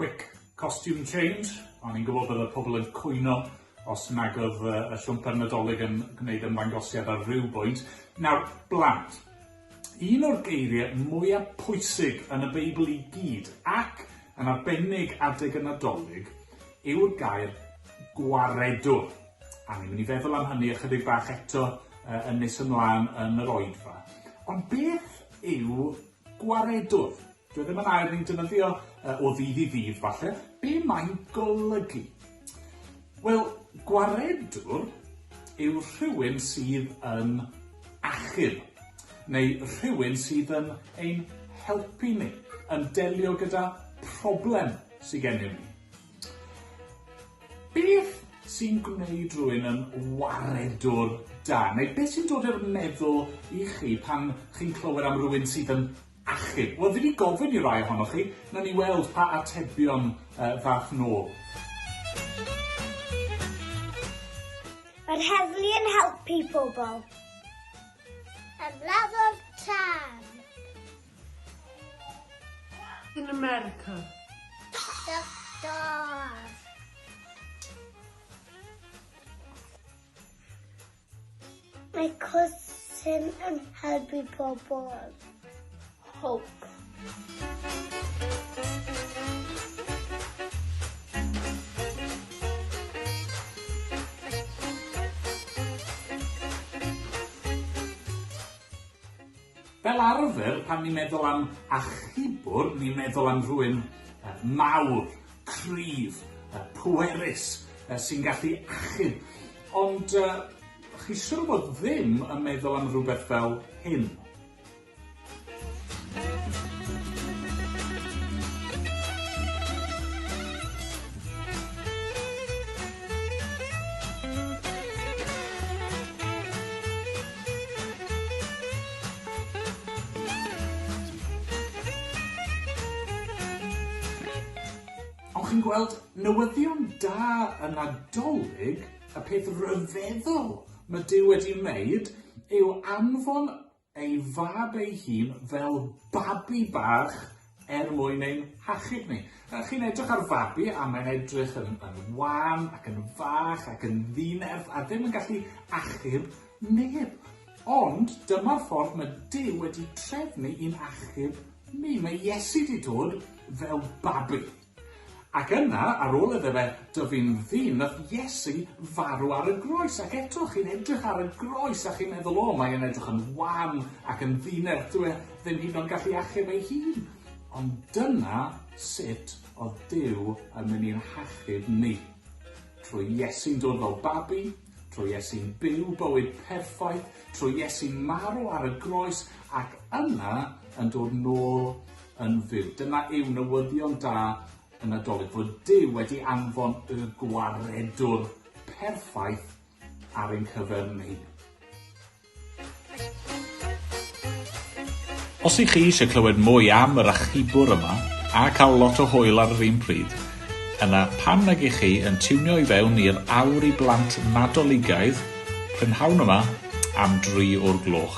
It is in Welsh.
Quick costume change. O'n i'n gwybod bydde pobl yn cwyno os nag oedd y siwmper Nadolig yn gwneud ymddangosiad ar ryw bwynt. Nawr, blant. Un o'r geiriau mwyaf pwysig yn y Beibl i gyd, ac yn arbennig adeg y Nadolig, yw'r gair gwaredwr. A ni'n mynd i feddwl am hynny ychydig bach eto yn nes ymlaen yn yr oedfa. Ond beth yw gwaredwr? Dyw e ddim yn air ni'n defnyddio o ddydd i ddydd falle. Be mae'n golygu? Wel, gwaredwr yw rhywun sydd yn achub, neu rhywun sydd yn ein helpu ni, yn delio gyda problem sydd gennym ni. Beth sy'n gwneud rhywun yn waredwr da? Neu beth sy'n dod i'r meddwl i chi pan chi'n clywed am rhywun sydd yn achub? Wel, fi 'di gofyn i rai ohonoch chi, nawn ni weld pa atebion uh, ddath nôl. Mae'r heddlu yn helpu pobl. Ymladdodd tân. In America. Doctor. Mae cwsyn yn helpu pobl. Hope. Fel arfer, pan ni'n meddwl am achubwr, ni'n meddwl am rhywun mawr, cryf, pwerus, sy'n gallu achub. Ond chi siŵr o fod ddim yn meddwl am rhywbeth fel hyn. Ond chi'n gweld, newyddion da y Nadolig, y peth rhyfeddol mae Duw wedi wneud yw anfon ei fab ei hun fel babi bach er mwyn ein hachub ni. Chi'n edrych ar fabi a mae'n edrych yn, yn wan ac yn fach ac yn ddinerth a ddim yn gallu achub neb. Ond dyma'r ffordd mae Duw wedi trefnu i'n achub ni. Mae Iesu wedi dod fel babi. Ac yna, ar ôl iddo fe dyfu'n ddyn, nath Iesu farw ar y groes. Ac eto, chi'n edrych ar y groes a chi'n meddwl, o, mae e'n edrych yn wan ac yn ddinerth, dyw e ddim hyd yn oed yn gallu achub ei hun. Ond dyna sut oedd Duw yn mynd i'n hachub ni. Trwy Iesu'n dod fel babi, trwy Iesu'n byw bywyd perffaith, trwy Iesu'n marw ar y groes ac yna yn dod nôl yn fyw. Dyna yw newyddion da y Nadolig, fod Duw wedi anfon y gwaredwr perffaith ar ein cyfer ni. Os ych chi eisiau clywed mwy am yr achubwr yma, a cael lot o hwyl ar yr un pryd, yna pam nag ych chi yn tiwnio i fewn i'r Awr i Blant Nadoligaidd prynhawn yma am dri o'r gloch.